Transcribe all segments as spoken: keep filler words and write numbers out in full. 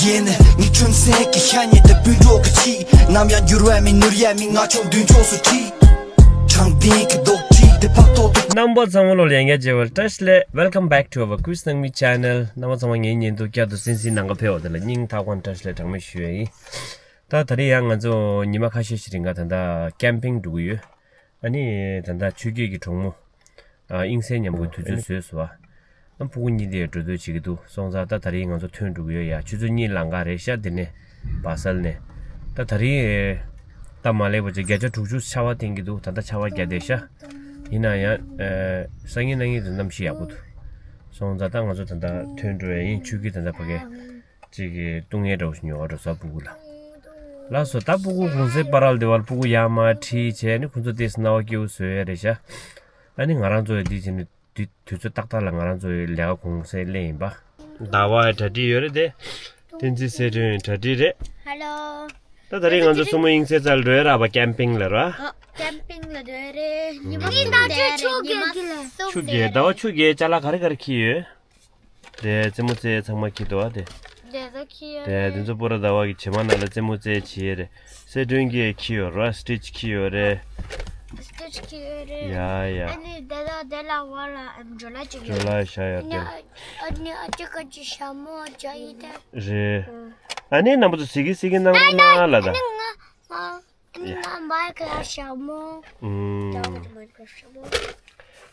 ཡིན། ངའི་ཁྲོན་སེང་གི་ཤ་ཉེ་དུ་སྤུན་གྲོགས་ཀྱི་ཆེད། ནམ་ཡང་འགྱུར་བ་མེད་ནོར་ཡ་མེད། ང་ཆོ་མདུན་ཕྱོགས་སུ་ཁྲིད། དྲང་བདེན་གྱི་རྡོག་ཁྲིད་དེ་ཕག་ཏོག་ཏུ། རྣམ་པ་ཚང་མ་ལོ་ལ་ཡང་བསྐྱར་མཇལ་བར་བཀྲ་ཤིས་བདེ་ལེགས། Welcome back to our Quiz Nangmi channel. རྣམ་པ་ཚང་མ་ངའི་བརྙན་ཐུང་བསྐྱར་དུ་གསན་གཟིགས་གནང་ག་ཕེབས་པ་དེ་ལ་སྙིང་ཐག་པ་ནས་བཀྲ་ཤིས་བདེ་ལེགས་གྲངས་མེད་ཞུ་ཡ་ཡིན། ད་ད་རེས་ཡང་ང་ཚོ་ཉི་མ་ཁ་ཤས་ཤིག་རིང་ག་ད་ལྟ་ཀེམ་པིང་འགྲོ་གི་ཡོད། ཨ་ནི་ད་ལྟ་ཆོས་སྐྱིད་ཀྱི་གྲོགས་མོ། ཨ། དབྱིངས་གསལ་མཉམ་པོ་དུས་ཚོད་བཟོས་སོང་བ། ཨ། ཕྲུ་གུ་གཉིས་དེ་འགྲོ་འདོད་བྱེད་ཀྱི་འདུག་སོང་ཙང་ད་ད་རེས་ང་ཚོ་ཐོན་འགྲོ་གི་ཡོད་ཡ། ཆུ་ཚོད་གཉིས་ལམ་ཁ་རེད་ཤག་དེ་ནས་བ་སལ་ནས། ད་ད་རེས་སྟབས་མ་ལེགས་པ་ཅིག་བརྒྱ་ཆ་དྲུག་ཅུ་ཆར་པ་བཏང་གི་འདུག་ད་ལྟ་ཆར་པ་བརྒྱབ་བསྡད་ཤག་ཡིན་ན་ཡང་། ཨ། སང་ཉིན་གནངས་ཉིན་དུ་གནམ་གཤིས་ཡག་པོ་འདུག་སོང་ཙང་ད་ང་ཚོ་ད་ལྟ་ཐོན་འགྲོ་ཡ་ཡིན། ཆོས་སྐྱིད་ད་ལྟ་ཕ་གི་ཅིག་གི་བཏུང་ཡས་འདྲ་བོ་ཞིག་ཉོ་ག་འགྲོ་ས། ཕྲུ་གུ་ལ། ལགས་སོ། ད་ཕྲུ་གུ་གུང་སེང་བར་ལ་དེ་བར་ཕྲུ་གུ་ཡར་མར་ཁྲིད་བྱས་ནི་ཁོ་ཚོ་ཏོག་ཙམ་སྣང་བ་སྐྱིད་པོ་བཟོ་ཡས་རེད་ཤག་ཨ་ནི་ང་རང་ཚོ་ཡི་འདི་བྱས་ནི་དུས་དུས་ཚོད་ཏག་ཏག་ལ་ང་རང་ཚོ་ཡི་ལས་ཀ་གུང་སེང་སླེབས་ཡིན་པ། ཟླ་བ་ཡི་གྲ་སྒྲིག་ཡོད་རེད་དེ། བསྟན་འཛིན་གསལ་སྒྲོན་ཡི་གྲ་སྒྲིག་རེད། Hello. ད་ད་རེས་ང་ཚོ་སྲུ་མོ་དབྱིངས་གསལ་རྩ་ལ་འགྲོ་ཡས་ར་བ་ཀེམ་པིང་ལ་ར། ཨ། ཀེམ་པིང་ལ་འགྲོ་ཡས་རེད། ཉི་མ་ཉི་མ་གསུམ་ཆུ་བསྡད་རེད། ཆུ་ཉི་མ་རྒྱས་གི་ལ། གསུམ་ཆུ་བསྡད་རྒྱས། ཟླ་བ་རེད། ཆུ་རྒྱས་ཅ་ལག་ག་རེ་ག་རེ་འཁྱེར་ཡོད། དེ་རྩེད་མོ་རྩེ་ཚང་མ་འཁྱེར་འདུག་ཨ། དེ། དེ་ཚོ་འཁྱེར་ཡོད་དེ། རེད། དེ་ཚོ་པུ་ར་ཟླ་བ་གི་བྱེ་མ་ནང་ལ་རྩེད་མོ་རྩེ་བྱེད་ཡས་རེད། གསལ་སྒྲོན་གྱིས་འཁྱེར་ཡོད་ར། སི་ཊི་ཆི་འཁྱེར་ཡོད་རེད། སི་ཊི་ཆི་འཁྱེར་ཡོད་རེད། ཡ་ཡ། ཨ་ནི་དེ་དག་དེ་ལ་བ་ལ་འཇོ་ལ་ཅིག་ཇོ་ལ་ཡོད། ཤ་ཡོད་ཨ་ནི་དེ། ཨ་ནི་ཨ་ཅག་ག་ཅི་ཞྭ་མོ་བྱ་ཡི་དེ། རེད། ཨ་ནི་རྣམ་པ་ཚོ་གཟིགས་གི་གཟིགས་གི་གནང་རོགས་གནང་ལ་ད། ཨ་ནི་ང་ཨ། ཨ་ནི་ང་མའི་ཀ་ཞྭ་མོ། ཨུམ།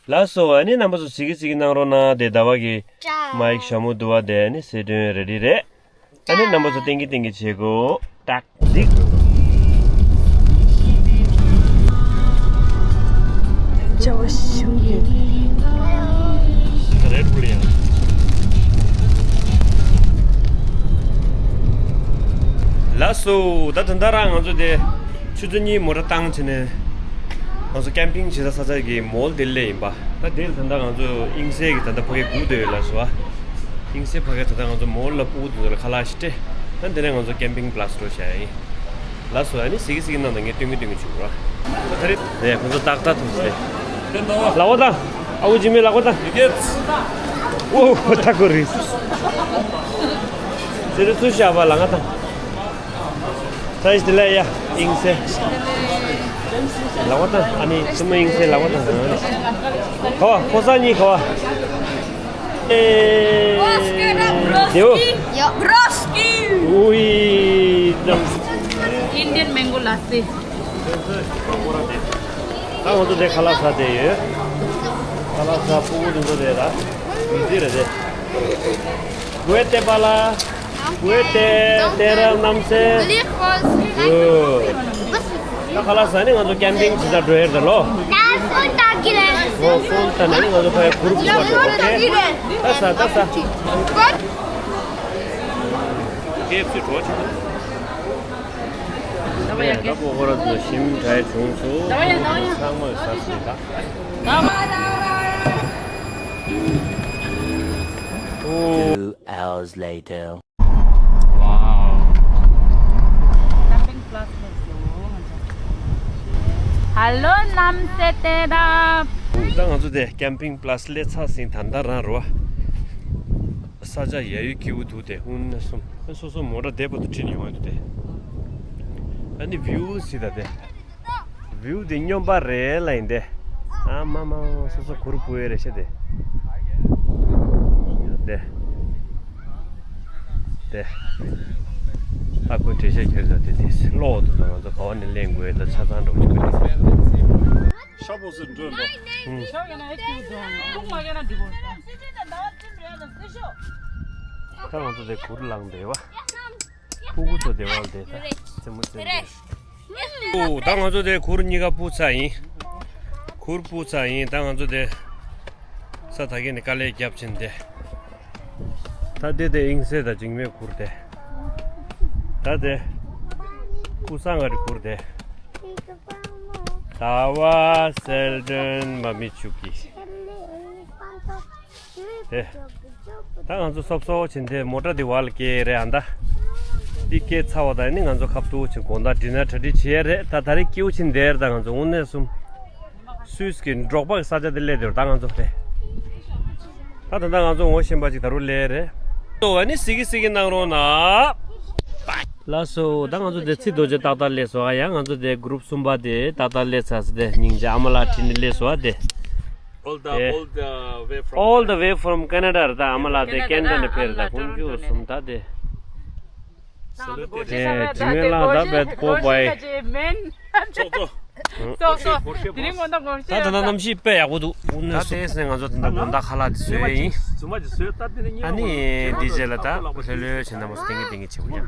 ལགས་སོ། ཨ་ནི་རྣམ་པ་ཚོ་གཟིགས་གི་གཟིགས་གི་གནང་རོགས་གནང་། དེ་ཟླ་བ་གི་ཀྲ། མའི་ཀ་ཞྭ་མོ་འདུག་པ། དེ་ཨ་ནི་གསལ་སྒྲོན་རེ་རེ་རེད། ཨ་ནི་རྣམ་པ་ཚོ་བསྟན་གི་བསྟན་གི་བྱེད་དགོས། ཏག་ཏིག་ལགས་སོ། ད་ད་ལྟ་རང་ང་ཚོ་དེ་ཆུ་ཚོད་གཉིས་མོ་ཊ་བཏང་བྱས་ནས་ང་ཚོ་ཀེམ་པིང་བྱེད་ས་ས་ཆ་གི་མོལ་དེ་སླེབས་ཡིན་པ། ད་དེ་ད་ལྟ་ང་ཚོ་དབྱིངས་གསལ་གྱི་ད་ལྟ་ཕ་གི་སྒུག་བསྡད་ཡོད་ལགས་སོ། ཨ། དབྱིངས་གསལ་ཕ་གི་ད་ལྟ་ང་ཚོ་མོལ་ལ་སྤུ་གུ་དེ་ཚོ་ལ་ཁ་ལག་ཞིག་སྤྲད། ད་དེ་ནས་ང་ཚོ་ཀེམ་པིང་པ་ལ་སི་འགྲོ་བྱ་ཡ་ཡིན། ལགས་སོ། ཨ་ནི་གཟིགས་གི་གཟིགས་གི་གནང་དང་། ངས་སྟོན་གི་སྟོན་གི་བྱུང་ར། ད་རེད། ཁོ་ཚོ་ཏག་ཏག་ཐུག་སྟེ། ལག་པ་བཏང་། ཨ་ཁུ་འཇིགས་མེད་ལག་པ་བཏང་། ཨོ་ཧོ། ཐག་གོ་རིས། ཟེར་ཚུར་བཞག་པ་ལ་ང་དང་། ད་ཡིན་དེ་ལ་ཡ། དབྱིངས་གསལ། ལག་པ་བཏང་། ཨ་ནི་སྲུ་མོ་དབྱིངས་གསལ་ལག་པ་བཏང་། ཁ་བ་ཁོ་ས་གཉིས་ཁ་བ། ཨེ། Oscar, broski. Yo. Broski. Ui. Indian mango lassi. ད་ང་ཚོ་དེ་ཁ་ལག་ཟ་བསྡད་ཡོད། ཁ་ལག་ཟ། ཕྲུ་གུ་དེ་ཚོ་དེ་ད་མི་ཚེ་རེད་དེ། Guete pala, guete, tera namse. Good. ད་ཁ་ལག་ཟ་ནས་ང་ཚོ་ཀེམ་པིང་ཅིག་ད་འགྲོ་ཡས་རེད་ལོ། ད་ཕོན་ཏང་གི་རེད། ཨོ། ཕོན་ཏང་ནས་ང་ཚོ་ཕ་ཡ་གུར་པུ་ད་འགྲོ། ཨོ་ཁེ། ད་ཟ་ད་ཟ། ཀེབ་སི་འགྲོ་ཆུ། ད་བ་ཡ་ད་ཀེ། ད་ཁོ་ཁོ་ར་ཚོ་ཞིམ་དྲག་བྱུང་སོང་། ད་བ་ཡ་ད་བ་ཡ། ཚང་མ་ཟ་སྲིད་ད། ད་བ་ཡ། Two hours later. Wow. Hello, Namsetera. ད་ང་ཚོ་དེ་ཀེམ་པིང་པ་ལ་སི་སླེབས་ཚར་ཟིན། ད་ལྟ་རང་རེད་བ། ས་ཆ་ཡ་ཡོད་སྐྱིད་པོ་འདུག་དེ་དབུས་ན་གསུམ། སོ་སོ་མོ་ཊ་དེ་བར་དུ་ཁྲིད་ནས་ཡོང་ཡ་འདུག་དེ། ཨ་ནི་བིའུ་གཟིགས་ད་དེ། བིའུ་དེ་སྨྱོན་པ་རེད་ལ་ཡིན་ཏེ། ཨ་མ་མ་མ། སོ་སོ་གུར་པུ་ཡོད་རེད་ཤག་དེ། དེ། དེ། ཨ་ཁུ་འགྲེལ་བཤད་ཁྱོད་ཚོ་དེ་དེ་གློག་འདུག་ང་ཚོ་ག་བ་ནས་ལེན་དགོས་ད་ཆ་ཚང་འགྲོ་གི་རེད། ཤ་པོ་སི་འགྲོ་འགྲོ། ཨུམ། ད་ང་ཚོ་དེ་གུར་ལངས་བསྡད་བ། ཕྲུ་གུ་ཚོ་དེ་བ་དེ་ད་རྩེད་མོ་རྩེ་འདོད། ཨོ། ད་ང་ཚོ་དེ་གུར་གཉིས་ཀ་སྤུ་ཚར་ཡིན། གུར་སྤུ་ཚར་ཡིན། ད་ང་ཚོ་དེ་ས་ད་གིན་ནས་དཀའ་ལས་བརྒྱབ་ཕྱིན་ཏེ། ད་དེ་དེ་དབྱིངས་གསལ་དང་འཇིགས་མེད་གུར་དེ། ད་དེ་ཀུ་སང་ག་རི་གུར་དེ། ཟླ་བ་གསལ་སྒྲོན་མ་མི་ཆུ་ཀི། དེ། ད་ང་ཚོ་སོབ་སོབ་ཕྱིན་ཏེ་མོ་ཊ་འདི་བར་ལ་སྐྱེལ་རེད་ཨ། ད་འདི་སྐྱེལ་ཚར་བ་དང་ནི་ང་ཚོ་ཁ་ཐུག་ཕྱིན་དགོང་དག་ཌི་ནར་གྲ་སྒྲིག་བྱེད་ཡ་རེད། ད་ད་རེས་སྐྱིད་པོ་ཕྱིན་བསྡད་རེད། ད་ང་ཚོ་དངོས་གནས་གསུམ་སུད་སི་གི་འབྲོག་པ་གི་ས་ཆ་འདི་སླེབས་བསྡད་རེད། ད་ང་ཚོ་དེ་ ད་ད་ལྟ་ང་ཚོ་ངོ་ཤེས་པ་ཅིག་ད་རུང་སླེབས་རེད། ཨ་ནི་སི་ཀི་སི་ཀི་གནང་རོགས་གནང་། ལགས་སོ། ད་ང་ཚོ་དེ་ཚེ་རྡོ་རྗེ་ཏག་ཏག་སླེབས་སོང་། ཡང་ང་ཚོ་དེ་གུ་རུབ་གསུམ་པ་དེ་ཏག་ཏག་སླེབས་ཚར་སོང་། དེ་སྙིང་རྗེ། ཨ་མ་ལགས་ཁྲིད་ནས་སླེབས་སོང་། ཨ་དེ། All the, all the way from Canada རེད། ད་ཨ་མ་ལགས་དེ་ཀེ་ན་ཌ་ནས་ཕེབས་རེད། ད་དཀོན་མཆོག་གསུམ། ད་དེ། དེ་འཇིགས་མེད་ལགས་ད་བེད་པོ་བའི། ཙོག་ཙོག་དེ་རིང་དགོང་དག་ངོ་ཤེས། ད་ད་ལྟ་གནམ་གཤིས་དཔེ་ཡག་པོ་འདུག་ད་དེ་ནས་ང་ཚོ་ད་ལྟ་དགོང་དག་ཁ་ལག་དེ་བཟོས་ཡིན། ཨ་ནི་དེ་རྗེས་ལ་ད་ལྷོད་ལྷོད་བྱས་ན་མོ་སྟེང་གི་སྟེང་གི་བྱེད་དགོས་ཡ།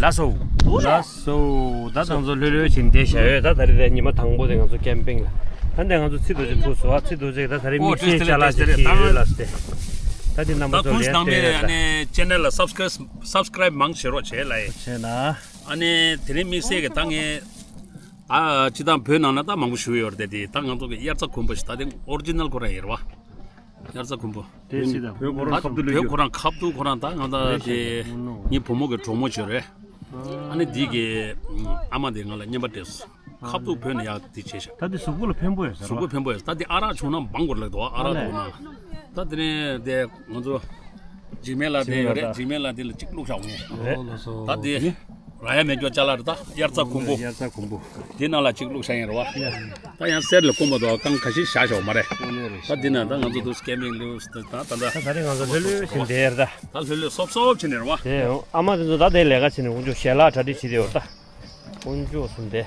ལགས་སོ། ལགས་སོ། ད་ང་ཚོ་ལྷོད་ལྷོད་བྱས་བསྡད་བཞག་ཡོད། ད་ད་རེས་ད་ཉི་མ་དང་པོ་དེ་ང་ཚོ་ཀེམ་པིང་ལ། ད་འདི་ང་ཚོ་ཚེ་རྡོ་རྗེ་ཐུག་སོང་། ཨ་ཚེ་རྡོ་རྗེ་ད་ད་རེས་དམིགས་བསལ་ཅ་ལག་ཅིག་ཁྱེར་ཡོད་ལགས་སོ། ད་དེ་རྣམ་པ་ཚོ་ལ་ཡར་སྟེར་ཡོད་ད། ཅེ་ནལ་ལ་སབ་སི་ཀ་རའིབ་སབ་སི་ཀ་རའིབ་མང་ཆེ་རོགས་བྱས་ལ་ཡིན། བྱས་ན། ཨ་ནི་དེ་རིང་དམིགས་བསལ་གྱི་ད་ངས་ད་སྤྱི་བཏང་བོད་ནང་ན་ད་མང་པོ་ཞུ་ཡོད་རེད་དེ། ད་ང་ཚོ་གི་དབྱར་རྩྭ་དགུན་འབུ་ཞིག་ད་དེ་ཨོ་རི་ཇི་ནལ་ཁོ་རང་ཡིན་རེད་བ། དབྱར་རྩྭ་དགུན་འབུ། དེ་སྲིད་ད་བོད་ཁོ་རང་ཁ་བཏུ་ལོས་བོད་ཁོ་རང་ཁ་བཏུ་ཁོ་རང་ད་ང་ད་དེ་ངའི་བུ་མོ་གི་གྲོགས་མོ་བྱོས་རེད། ཨ་ནི་དེ་གི་ཨ་མ་དེ་ང་ལ་རྔན་པ་སྤྲད་སོང་། ཁ་བཏུ་བོད་ནས་ཡག་དེ་བྱས་ཤག་ད་དེ་གཟུགས་པོ་ལ་ཕན་པོ་ཡོད་ཟེར་བ། གཟུགས་པོ་ཕན་པོ་ཡོད། ད་དེ་ཨ་རག་བྱུང་ན་འབང་དགོས་ལབ་འདུག་ཨ་རག་འདུག་ན། ད་དེ་ནས་དེ་ང་ཚོ་འཇིགས་མེད་ལགས་དེ་ཡོད་རེད། འཇིགས་མེད་ལགས་དེ་ལ་གཅིག་བླུགས་བཞག་ངས། ད་དེ་རག་ཡ་མེད་སྐྱོ་ཅ་ལག་རེད། ད་དབྱར་རྩྭ་དགུན་འབུ། དབྱར་རྩྭ་དགུན་འབུ། དེ་ནང་ལ་གཅིག་བླུགས་བཞག་ཡིན་རེད་བ། ད་ཡང་གསེར་ལ་བསྐུམ་པ་དང་རྐང་ཁ་ཤས་བཞག་ཞོག་མ་རེད། ད་དེ་ན་ད་ང་ཚོ་དུ་སྐེམ་པིང་ལུས་ད་ད་ད། ད་ད་རེས་ང་ཚོ་ལྷོད་ལྷོད་བྱས་བསྡད་ཡོད་རེད་ད། ད་ལྷོད་ལྷོད་སོབ་སོབ་བྱས་ནས་རེད་བ། དེ་ཨ་མ་དེ་ཚོ་ད་དེ་ལས་ཀ་བྱས་ནས་དཀོན་མཆོག་ཞལ་ལག་གྲ་སྒྲིག་བྱེད་དེ་ཡོད་རེད་ད། དཀོན་མཆོག་གསུམ་དེ།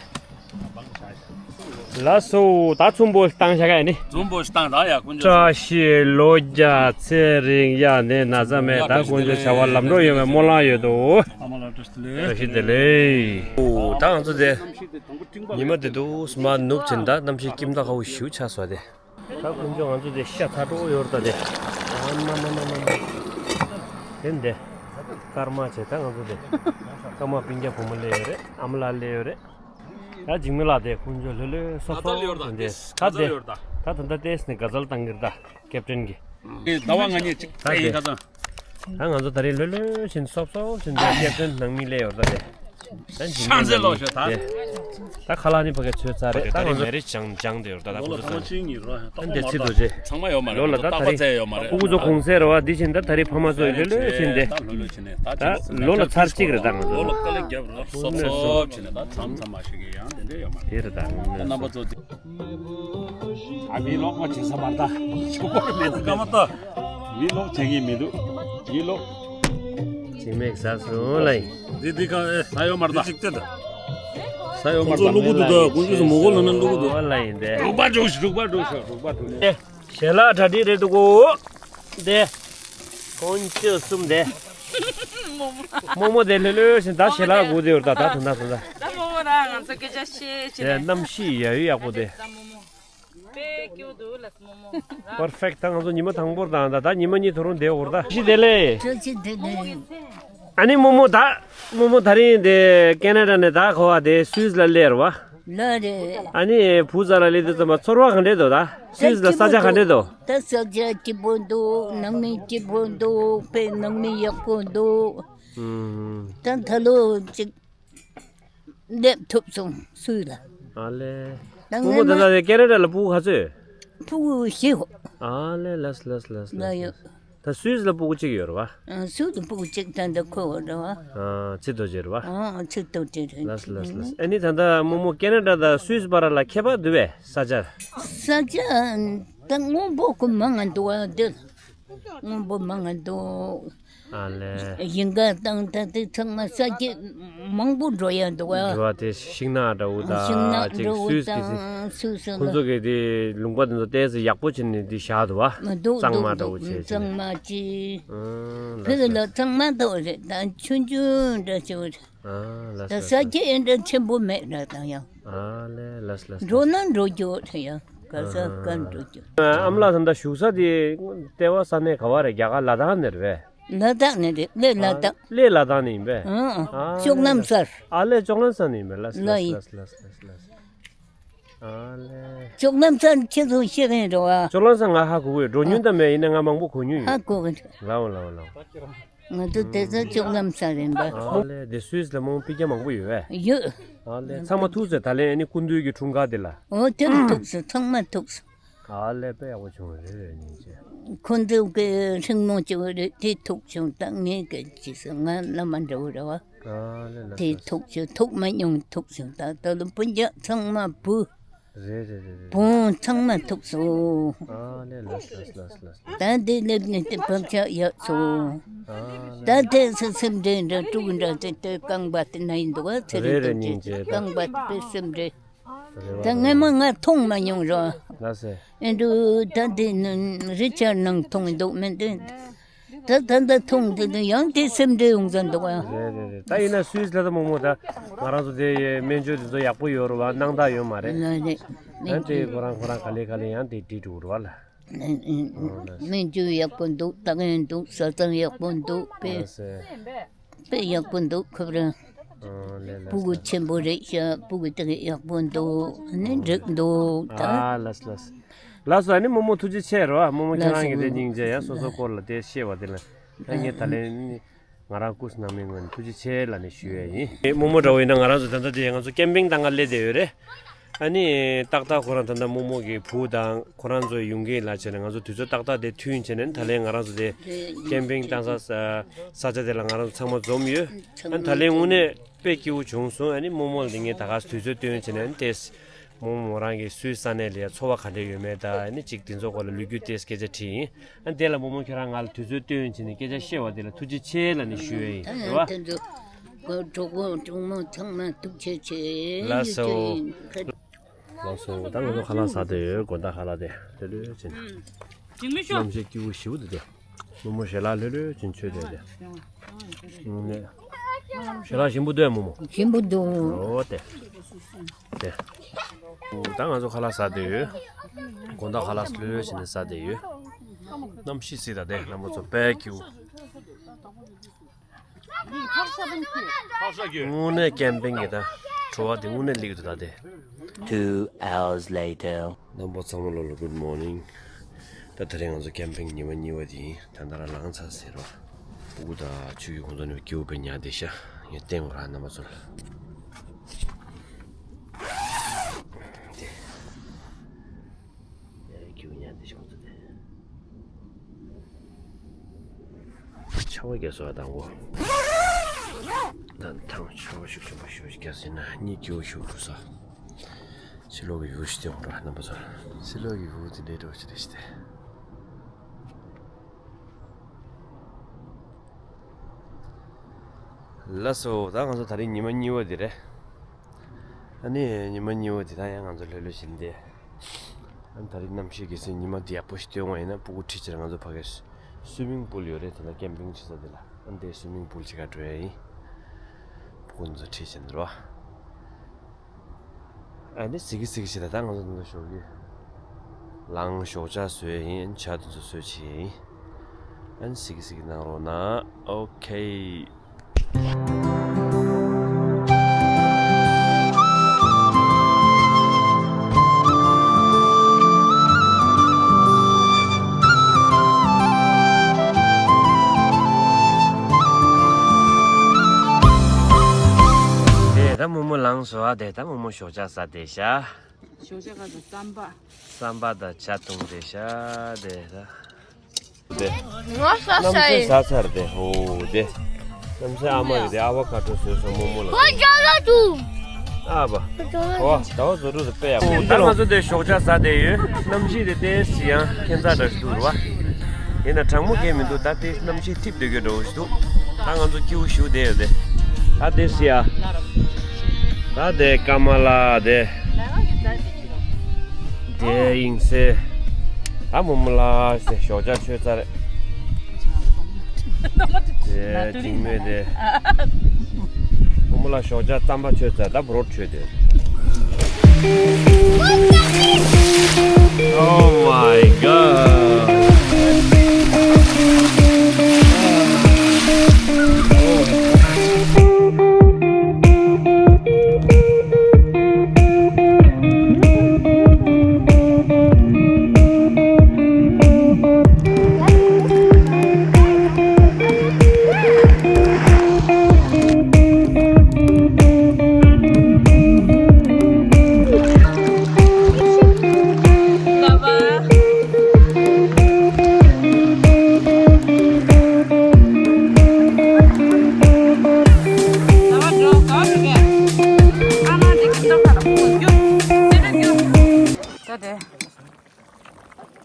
ལགས་སོ། ད་ཚོམ་བུ་བཏང་བཞག་ག་ཡ་ནི། ཚོམ་བུ་བཏང་ད་ཡ་དཀོན་མཆོག་བཀྲ་ཤིས་ལོ་བརྒྱ་ཚེ་རིང་ཡ་ནི་ན་ཚ་མེད། ད་དཀོན་མཆོག་བྱ་བ་ལམ་འགྲོ་ཡོང་བའི་སྨོན་ལམ་ཡོད་དོ། ཨ་མ་ལགས་བཀྲ་ཤིས་བདེ་ལེགས། བཀྲ་ཤིས་བདེ་ལེགས། ཨོ་ད་ང་ཚོ་དེ་ཉི་མ་དེ་དུས་མ་ནུབ་ཕྱིན་ད་གནམ་གཤིས་སྐྱིད་མདོག་ཁ་པོ་ཞེ་པོ་ཆགས་སོང་དེ། ད་དཀོན་མཆོག་ང་ཚོ་དེ་ཤ་ཚ་དྲོ་ཡོད་རེད་ད་དེ། ཨ་མ་མ་མ་མ་མ། དེ་འདི། སྐར་མ་བྱས་ད་ང་ཚོ་དེ། སྐར་མ་སྤུན་ཀྱག་བུ་མོ་སླེབས་ཡོད་རེད། ཨ་མ་ལགས་སླེབས་ཡོད་རེད། ད་འཇིགས་མེད་ལགས་དེ་དཀོན་མཆོག་ལྷོད་ལྷོད་སོབ་སོབ་བྱས་འདི། ད་དེ། ད་ད་ལྟ་ཏེས་ནི་ག་ཚལ་བཏང་གིར་ད་ཀེབ་ཏན་གྱི། ཟླ་བ་ང་གཉིས་གཅིག་ད་དེ། ད་ང་ཚོ་ད་རེས་ལྷོད་ལྷོད་བྱས་ནས་སོབ་སོབ་བྱས་ནས་ཀེབ་ཏན་ནང་མི་སླེབས་ཡོད་རེད་ད་དེ། ད་ཤང་ཚེ་ལོ་ཤོད་ད། ད་ཁ་ལག་ནི་ཕ་གི་ཚོས་ཚ་རེད། ད་ང་ཚོ་མེ་རི་ཅང་ཅང་དེ་ཡོད་ད། ད་ཁོ་ཚོ་ཚང་མ་ཡོད་མ་རེད། འདི་ཚིག་ཏུ་རྗེ་ཚང་མ་ཡོད་མ་རེད། ལོ་ལ་ད་ད་རྟག་པ་རེད། ཚད་ཡོད་མ་རེད། ཕྲུ་གུ་ཚོ་གུང་སེང་རེད་བ། འདི་བཞིན་ད་ད་རེས་ཕ་མ་ཚོ་ལྷོད་ལྷོད་བྱས་ནས་ད་ལྷོད་ལྷོད་བྱས་ནས་ད་ད་ལོ་ལ་ཚར་གཅིག་རེད་ད། ང་ཚོ་ལོ་ལ་དཀའ་ལས་རྒྱབ་རོགས་སོབ་སོབ་བྱས་ནས་ད་མཚམས་མཚམས་མ་ཞིག་གི་ཡང་དེ་འདྲ་ཡོད་མ་རེད། དེ་རེད་ད། རྣམ་པ་ཚོ། ཨ་མི་ལོག་པ་བྱེད་ས་མ་ད་ཆོག་པ་མེད་ད་ག་མ་ད། མི་ལོག་བྱེད་ཀྱི་མི་འདུག་མི་ལོག་འཇིགས་མེད་ཟ་སོང་ལ་ཡིན། འདི་འདི་ག་ཨེ་ས་ཡོད་མར་ད། འདི་གཅིག་བལྟས་ད། ས་ཡོད་མར་ད། ཁོང་ཚོ་བླུག་གི་འདུག་ད། དཀོན་མཆོག་གསུམ་མོ་གོ་ལ་ན་བླུག་གི་འདུག་ལ་ཡིན་ཏེ། རུག་པ་འགྲོ་ཤི་རུག་པ་འགྲོ་ཤི་རུག་པ་འགྲོ་ཤི། ཞལ་ལག་གྲ་སྒྲིག་རེད་འདུག་གོ། འདི། དཀོན་མཆོག་གསུམ་འདི། རྨོ་མོ་དེ་ལྷོད་ལྷོད་བཞིན་ད་ཞལ་ལག་སྒུག་བསྡད་ཡོད་ད། ད་དུང་ད་དུང་ད། ད་རྨོ་མོ་ར་ང་ཚོ་སྐད་ཆ་བཤད་བྱས་དེ་ནས། གནམ་གཤིས་ཡ་ཡོད་ཡག་པོ་དེ། ད་རྨོ་མོ། དཔེ་སྐྱིད་འདུག་ལ་རྨོ་མོ། པར་ཕེག་ད་ང་ཚོ་ཉི་མ་དང་པོར་དང་ད་ད་ཉི་མ་གཉིས་ཐོ་རུང་བསྡད་འོར་ད། ཞི་བདེ་ལེགས། བཀྲ་ཤིས་བདེ་ལེགས། ཨ་ནི་རྨོ་མོ་ད། རྨོ་མོ་ད་རིང་དེ་ཀེ་ན་ཌ་ནས་ད་ག་བ་དེ་སུད་སི་ལ་སླེབས་རེད་བ། ལགས་རེད། ཨ་ནི་བུ་ཚ་ལ་སླེབས་དུས་ཙམ་པ་ཚོར་བ་ག་འདྲས་འདུག་ད་སུད་སི་ལ་ས་ཆ་ག་འདྲས་འདུག་ད་ས་ཆ་སྐྱིད་པོ་འདུག་ནང་མི་སྐྱིད་པོ་འདུག་དཔེ་ནང་མི་ཡག་པོ་འདུག་ཨུམ། ད་ད་ལོ་ཅིག་སླེབས་ཐུབ་སོང་སུད་སི་ལ། ཨ་ལེ། ད་སྔོན་མ། བུ་མོ་ད་ལྟ་དེ་ཀེ་ན་ཌ་ལ་སྤུ་གུ་ག་ཚོད། སྤུ་གུ་བཞི་ཡོད། ཨ་ལེ་ལགས་ལགས་ལགས་ལགས། ལ་ཡོད། ད་སུད་སི་ལ་སྤུ་གུ་གཅིག་ཡོད་རེད་བ། ཨ། སུད་སི་སྤུ་གུ་གཅིག་ད་འདི་ཁོ་རེད་བ། ཨ། ཚེ་རྡོ་རྗེ་རེད་བ། ཨ། ཚེ་རྡོ་རྗེ་རེད། ལགས་ལགས་ལགས། ཨ་ནི་ད་ལྟ་རྨོ་མོ་ཀེ་ན་ཌ་དང་སུད་སི་བར་ལ་ཁྱད་པར་འདུག་པས་ས་ཆ། ས་ཆ་ད་སྔོན་པོ་ཁོ་མང་ང་འདུག་བ་འདི། སྔོན་པོ་མང་ང་འདུག་ཨ་ལེ། ཞིང་ཁ་དང་ད་དེ་ཚང་མ་ས་སྐྱེ་མང་པོ་འགྲོ་ཡ་འདུག་ཨ། འགྲོ་བ་དེ་ཤིང་ནགས་འདྲ་བོ་ད། ཤིང་ནགས་ཅིག་འདྲ་བོ་སུད་སི་དང་སུད་སི་ལ། ཁོང་ཚོ་གི་དེ་ལུང་པ་དེ་ཚོ་ཏོག་ཙམ་ཡག་པོ་བྱས་ནས་དེ་བཞག་འདུག་བ། མ་འདུག་གཙང་མ་འདུག་འདྲ་བོ་བྱས་བྱས། གཙང་མ་ཅིག་ཨང་། ཕི་གི་ལ་གཙང་མ་འདུག་རེད་ད། ཆུང་ཆུང་འདྲ་ཅིག་རེད། ཨ་ལགས་ད་ལགས་ས་ཆ་ཨེ་འདྲ་ཆེན་པོ་མེད་ར་ད་ཡང་། ཨ་ལེ་ལགས་ལགས། འགྲོ་ན་འགྲོ་རྒྱུ་རེད་ཡ། ག་ས་ག་འགྲོ་རྒྱུ། ཨ་མ་ལགས་ད་ལྟ་བཞུགས་ས་དེ་ལྟེ་བ་ས་གནས་ག་བ་རེད། རྒྱ་གར་ལ་དྭགས་ནས་རེད་པས། ལ་དྭགས་ནས་རེད། གླེ་ལ་དྭགས། གླེ་ལ་དྭགས་ནས་ཡིན་པས། ཨང་། ཨ་ལེ། ལྕོག་ལམ་སར། ཨ་ལེ་ལྕོག་ལམ་སར་ནས་ཡིན་པས། ལགས་ལགས་ལགས་ལགས་ལགས། ཨ་ལེ། ལྕོག་ལམ་སར་ཁྱེད་ཚོ་ཤེས་མཁན་རེད་བ། ལྕོག་ལམ་སར་ང་ཧ་གོ་གི་ཡོད། འགྲོ་མྱོང་ད་མེད། ཡིན་ན་ང་མང་པོ་གོ་མྱོང་ཡོད། ཧ་གོ་གི་རེད། ལའོ་ལའོ་ལའོ། ང་ཚོ་དེ་ཚོ་ལྕོག་ལམ་སར་ཡིན་པ། ཨ་ལེ། དེ་སུད་སི་ལ་མོ་སྤུན་ཀྱག་མང་པོ་ཡོད་པས། ཡོད། ཨ་ལེ། ཚང་མ་ཐུག་ཚེ་ད་ལན་ཨ་ནི་སྐུ་མདུན་གྱི་འཁྲུངས་སྐར་དེ་ལ། འོ་དེ་ལ་ཐུག་སོང་། ཚང་མ་ཐུག་སོང་། ཨ་ལས་དཔེ་ཡག་པོ་བྱུང་བ་རེད། རེད་སྙིང་རྗེ། ཁོ་ཚོ་གི་སྲིང་མོ་ཅིག་རེད། དེ་ཐུག་བྱུང་། ད་ངས་གི་ཅི་ཟེར། ང་བླ་མ་འདྲ་བོ་རེད་བ། ཨ་ལས་ལ་དེ་ལ་ཐུག་བྱུང་། ཐུག་མ་མྱོང་། ཐུག་བྱུང་། ད་ད་ལོ་སྤུན་ཀྱག་ཚང་མ་བུ། རེད་རེད་རེད་རེད། བུ་ཚང་མ་ཐུག་སོང་། ཨ་ལས་ལ་ལ་ལ་ལ། ད་འདི་སླེབས་ནས་དེ་བག་ཆགས་ཡག་སོང་། ཨ་ལས། ད་དེ་སེ་སེམས་འདྲེ་འདྲ་དཀྲུག་འདྲ་དེ་དེ་རྐང་པ་དེ་ན་ཡིན་འདུག་ཨ། ཚེ་རིང་རེད་རེད། སྙིང་རྗེ། རྐང་པ་དེ་སེམས་འདྲེ། རེད་བ། ད་སྔན་མ་ང་མཐོང་མ་མྱོང་རོ། ལགས་སེ། ཨེ་འདུག་ད་འདི་ནི་རི་ཆར་ནང་མཐོང་འདུག་མི་འདི། ད་ད་ད་མཐོང་འདི་ནི་ཡང་དེ་སེམས་འདྲེ་ཡོང་ཟེར་འདུག་ཨ། རེད་རེད་རེད། ད་ཡིན་ན་སུས་ལ་ད་མོག་མོག་ད་ང་རང་ཚོ་དེ་སྨན་བཅོས་དེ་ཚོ་ཡག་པོ་ཡོད་རེད་བ། སྣང་དག་ཡོད་མ་རེད། ལགས་རེད། ཡང་དེ་ཁོ་རང་ཁོ་རང་ག་ལེ་ག་ལེ་ཡང་དེ་འགྲིག་འགྲོ་རེད་བ་ལ། སྨན་བཅོས་ཡག་པོ་འདུག་ལྟ་མཁན་འདུག་ཟ་ཁང་ཡག་པོ་འདུག་དཔེ། ལགས་སེ། དཔེ་ཡག་པོ་འདུག་ཁོ་རང་། ཨོ་ལས་ལས། སྤུ་གུ་ཆེན་པོ་རེད་ཤག་སྤུ་གུ་དེ་ག་ཡག་པོ་འདུག་ནི་འགྲིག་འདུག་ད། ཨ་ལས་ལས། ལགས་སོ། ཨ་ནི་རྨོ་མོ་ཐུགས་རྗེ་ཆེ་རོ། རྨོ་མོ་ཁྱེད་རང་གི་དེ་སྙིང་རྗེ། ཡང་སོ་སོ་སྐོར་ལ་དེ་ཤེས་པ་དེ་ལ་ད་ངས་ད་ལན་ནི་ང་རང་སྐུ་སྣང་མེད་ངོས་ནས་ཐུགས་རྗེ་ཆེ་ལབ་ནས་ཞུ་ཡས་ཡིན། རྨོ་མོ་འདྲ་བོ་ཡིན་ན་ང་རང་ཚོ་ད་ལྟ་དེ་ང་ཚོ་ཀེམ་པིང་གཏང་ག་སླེབས་བསྡད་ཡོད་རེད། ཨ་ནི་ཏག་ཏག་ཁོ་རང་ད་ལྟ་རྨོ་མོ་གི་བུ་དང་ཁོ་རང་ཚོ་ཡོང་གི་ལ་བྱས་ནས་ང་ཚོ་དུས་ཚོད་ཏག་ཏག་དེ་མཐུན་བྱས་ནས་ད་ལན་ང་རང་ཚོ་དེ་ཀེམ་པིང་གཏང་ས་ས་ས་ཆ་དེ་ལ་ང་རང་ཚོ་ཚང་མ་འཛོམས་ཡོད། ཨ་ནི་ད་ལན་དངོས་གནས་དཔེ་སྐྱིད་པོ་བྱུང་སོང་། ཨ་ནི་རྨོ་མོ་ལ་དེ་ངས་ད་ག་དུས་ཚོད་བཏོན་བྱས་ནས་ཨ་ནི་དེ་རྨོ་མོ་རང་གི་སུའི་ས་གནས་ལ་ཡ་འཚོ་བ་ག་འདྲ་ཡོད་མེད་དང་ཨ་ནི་ཅིག་དེ་ཚོ་སྐོར་ལ་ལོ་རྒྱུས་དེ་སྐད་ཆ་དྲིས་ཡིན། ཨ་ནི་དེ་ལ་རྨོ་མོ་ཁྱོད་རང་ང་ལ་དུས་ཚོད་བཏོན་བྱས་ནས་སྐད་ཆ་བཤད་པ་དེ་ལ་ཐུགས་རྗེ་ཆེ་ལབ་ནས་ཞུ་ཡས་ཡིན། རེད་བ། ཨ་དེ་ཚོ་གྲོགས་པོ་གྲོགས་མོ་ཚང་མ་ཐུགས་རྗེ་ཆེ། ལགས་སོ། ཞུ་རྒྱུ་ཡིན། ལགས་སོ། ད་ང་ཚོ་ཁ་ལག་ཟ་བསྡད་ཡོད། དགོང་དག་ཁ་ལག་དེ་ལྷོད་ལྷོད་བྱས་ནས། གནམ་གཤིས་སྐྱིད་པོ་ཞེ་པོ་འདུག་སྟེ། རྨོ་མོ་ཞལ་ལག་ལྷོད་ལྷོད་བྱས་ནས་མཆོད་བསྡད་དེ། ཞལ་ལག་ཞིམ་པོ་འདུག་རྨོ་མོ། ཞིམ་པོ་འདུག་ཨོ་དེ། དེ། ད་ང་ཚོ་ཁ་ལག་ཟ་བསྡད་ཡོད། དགོང་དག་ཁ་ལག་ལྷོད་ལྷོད་བྱས་ནས་ཟ་བསྡད་ཡོད། གནམ་གཤིས་གཟིགས་དང་དེ་རྣམ་པ་ཚོ་དཔེ་སྐྱིད་པོ། དངོས་གནས་ཀེམ་པིང་གི་ད་བྲོ་བ་དེ་དངོས་གནས་སླེབས་འདུག་ད་དེ། Two hours later. རྣམ་པ་ཚང་མ་ལོ་ལ་good morning། ད་དེ་རིང་ང་ཚོ་ཀེམ་པིང་ཉི་མ་གཉིས་པ་དེ་ཡིན། ད་ལྟ་རང་ལངས་ཚར་ཟེར་རོ། སྤུ་གུ་དང་ཆུ་ཡུ་ཁོང་ཚོ་ནི་སྐྱིད་པོ་དཔེ་ཉར་བསྡད་ཤག་ངས་བསྟན་དགོས་ར་རྣམ་པ་ཚོ་ལ། དེ། ཡ་སྐྱིད་པོ་ཉར་བསྡད་ཤག་ཁོང་ཚོ་དེ། ཆར་པ་རྒྱག་སོང་ཨ། དང་པོ། ད་ཐང་ཆར་པ་ཤུགས་ཆེན་པོ་ཞེ་པོ་ཅིག་རྒྱག་སྲིད་ན་གཉིད་སྐྱིད་པོ་ཞེ་པོ་འགྲོ་ས། ཕྱི་ལོགས་ཀྱི་བིའུ་ཞིག་སྟོན་དགོས་ར་རྣམ་པ་ཚོ། ཕྱི་ལོགས་ཀྱི་བིའུ་དེ་འདྲའི་འདྲ་བོ་ཞིག་རེད་ཤག་སྟེ། ལགས་སོ། ད་ང་ཚོ་དེ་རིང་ཉི་མ་གཉིས་པ་དེ་རེད། ཨ་ནི་ཉི་མ་གཉིས་པ་དེ་ད་ཡང་ང་ཚོ་ལྷོད་ལྷོད་བྱས་ནས་བསྡད། ཨ་ནི་དེ་རིང་གནམ་གཤིས་གལ་སྲིད་ཉི་མ་འདི་ཡག་པོ་ཞིག་སྟོན་དགོས་ཡིན་ན་སྤུ་གུ་ཁྲིད་བྱས་ང་ཚོ་ཕ་གིར་སུའི་མིང་པུལ་ཡོད་རེད། དེ་ལ་ཀེམ་པིང་བྱེད་ས་དེ་ལ། ཨ་ནི་དེ་སུའི་མིང་པུལ་བྱེད་ག་འགྲོ་ཡ་ཡིན། སྤུ་གུ་ཚོ་ཁྲིད་བྱས་ནས་རོ། ཨ་ནི་གཟིགས་གི་གཟིགས་གི་བྱེད་ད། ད་ང་ཚོ་འདི་འདྲ་ཞོགས་ཀྱི་ལངས་ཞོགས་ཇ་བཟོས་ཡིན། ཇ་དེ་ཚོ་བཟོས་བྱས་ཡིན། ཨ་ནི་གཟིགས་གི་གཟིགས་གི་གནང་རོགས་གནང་། ཨོ་ཁེ། དེ་ད་རྨོ་མོ་ལངས་སོང་ཨ། དེ་ད་རྨོ་མོ་ཞོགས་ཇ་ཟ་བསྡད་ཤག་ཞོགས་ཇ་ག་ཚོད་རྩམ་པ། རྩམ་པ་དང་ཇ་བཏུང་བསྡད་ཤག་དེ་ད། དེ། ང་ཟ་ས་ཡིན། གནམ་ས་ཟ་ཚར་དེ། ཧོ་དེ། གནམ་ས་ཨ་མ་གི་དེ་ཨ་བ་ཀ་ཏྲོ་བཟོས་སོང་རྨོ་མོ་ལ། ཨ་བ། ཨོ་ད་བ་བཟོ་འགྲོ་དེ་དཔེ་ཡག་པོ། ད་ང་ཚོ་དེ་ཞོགས་ཇ་ཟ་བསྡད་ཡོད། གནམ་གཤིས་དེ་ཏོག་ཙམ་ཡང་ཁྱད་མཚར་འདྲ་ཞིག་འདུག་རེད་བ། ཡིན་ན་གྲང་མོ་གང་ཡང་མི་འདུག་ད་དེ་གནམ་གཤིས་འཐིབས་སྡོད་རྒྱུ་འདྲ་བོ་ཞིག་འདུག་ད་ང་ཚོ་སྐྱིད་པོ་ཞེ་པོ་བསྡད་ཡོད་དེ། ད་དེ་ཟེར་ཡ། ད་དེ་ཀ་མ་ལ་དེ། དེ་ཡིན་སེ། ད་རྨོ་མོ་ལགས་སེ་ཞོགས་ཇ་མཆོད་ཚར། དེ་འཇིགས་མེད་དེ། རྨོ་མོ་ལགས་ཞོགས་ཇ་རྩམ་པ་མཆོད་ཚར། ད་བྲོ་བ་མཆོད་དེ། Oh my god.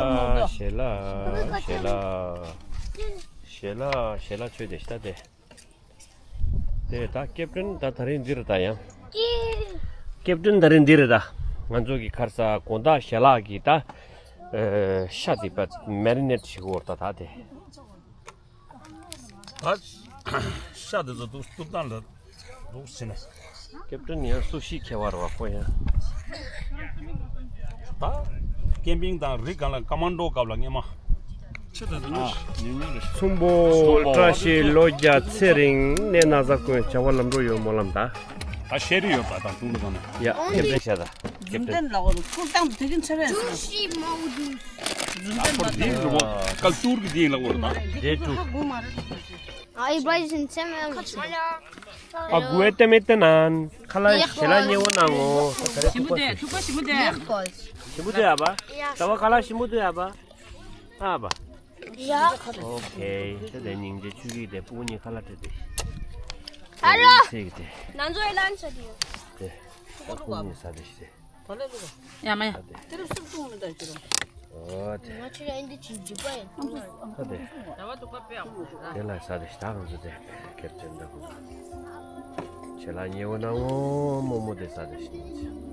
ལ་ཞལ་ལག་ཞལ་ལག་ཞལ་ལག་ཞལ་ལག་མཆོད་བསྡད་ཤག་ད་དེ། དེ་ད་ཀེབ་ཏན་ད་ད་རིང་འདིར་ད་ཡང་། ཀེབ་ཏན་ད་རིང་འདིར་ད། ང་ཚོ་གི་ཁར་ས་དགོང་དག་ཞལ་ལག་གི་ད། ཨེ་ཤ་དེ་པ་མེ་རི་ནེཊ་བྱེད་དགོས་ད་ད་དེ། ད་ཤ་དེ་ཚོ་འདུག་སྟུག་སྟངས་ལ་འདུག་ཟེར་ནས། ཀེབ་ཏན་ཡང་སུ་ཤི་ཁྱེར་བ་རེད་བ་ཁོ་ཡང་། ད་ཀེམ་པིང་དང་རི་སྒང་ལ་ཀ་མན་ཌོ་སྐབས་ལ་སྔས་མ། ཆེ་དང་ཉུང་ཉུང་རེད། ཚོམ་བུ་བཀྲ་ཤིས་ལོ་བརྒྱ་ཚེ་རིང་གནས་ན་བཟའ་ཀུན་བྱ་བ་ལམ་འགྲོ་ཡོད་སྨོན་ལམ་ད། ད་ཤེས་རིག་ཡོད་པ་དང་ཀྲུང་གོ་ནང་། ཡ་ཀེབ་ཏན་ཤ་ད། ཀེབ་ཏན་ལ་འོ་སྐུལ་སྟངས་དེ་གིན་ཆེ་བས་སོ། ཨ་ཁོར་དེ་ཡིན་རུང་ཀལ་ཏུར་གི་དེ་ཡིན་ལ་འོ་ད། དེ་ཀྲུ། ཨ་ཨི་བ་ཡིན་ཆེ་མེ། ཨ་གུ་ཨེ་ཏེ་མེ་ཏེ་ནན། ཁ་ལ་ཞེ་ལ་ཉེ་བོ་ནང་ངོ་། ཞིམ་པོ་དེ་ཐུག་པ་ཞིམ་པོ་དེ། ཞིམ་པོ་དེ་ཡ་པ། ད་བ་ཁ་ལ་ཞིམ་པོ་དེ་ཡ་པ། ཨ་པ། ཡ། ཨོ་ཁེ། དེ་དེ་སྙིང་རྗེ་ཆུ་གིས་དེ་སྤུ་གུ་གཉིས་ཁ་ལ་སྤྲད་དེ། ཧ་ལོ། ཚེ་གི་དེ། ནང་ཚོ་ཨེ་ལན་ཆ་དེ་ཡོད། དེ། ད་སྤུ་གུ་གཉིས་ཟ་དེ་ཤི་དེ། ཡ་མ་ཡ། ཨོ་དེ། ང་ཆུ་ཡ་འདི་ཅི་འཇིག་པ་ཡིན། ཨོ་དེ། དེ་ལ་ས་དེ་ཞིག་ད་གང་ཚོད་དེ་ཁེབ་ཅན་འདྲ་གོ། ཆེ་ལ་ཉེ་བོ་ན་ངོ་མོ་མོ་དེ་ས་དེ་ཞིག་ཡིན་ཅི།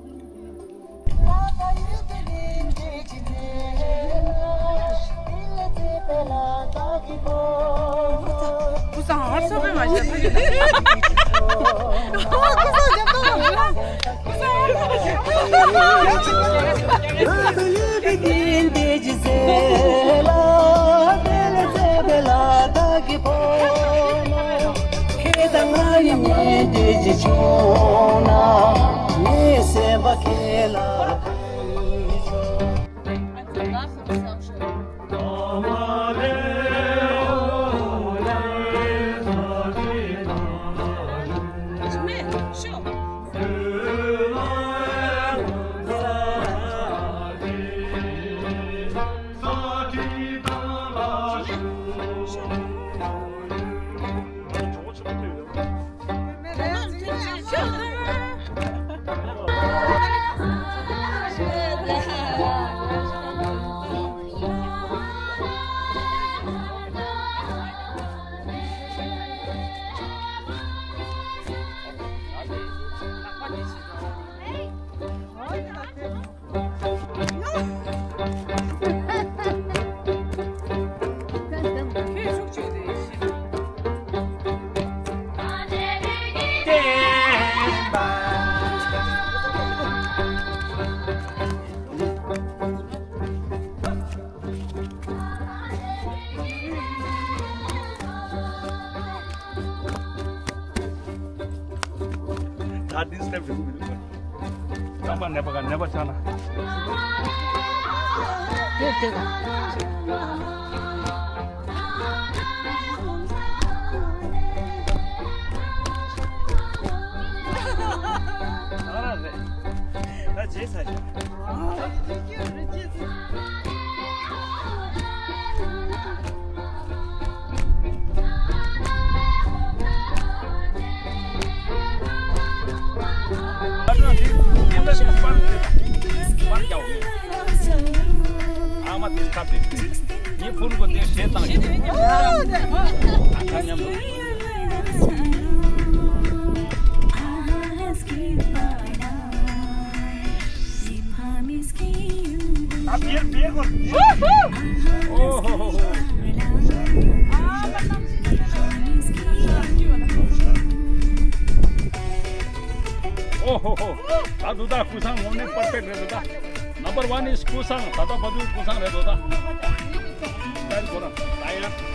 ཀུ་སང་ཧར་སོ་པེ་མ་ཤེས། ཀུ་སང་རྒྱབ་ཏོ་མ་ཤེས། ད་འདི་སྟེབ་རིང་མི་འདུག་རྐང་པ་ནད་པ་ག་ནད་པ་ཆགས་ན། དེ་དེ་ག་ཨ་ར་རེད། ད་རྗེས་ཚ་ཞིག་ཨོ་ཧོ་ཧོ། ད་འདུག་ད་ཀུ་སང་ངོ་ནས་པར་ཕེག་རེད་འདུག་ད། Number one is ཀུ་སང་། ད་ལྟ་བ་འདུག་ཀུ་སང་རེད་འདུག་ད། ད་ཡང་།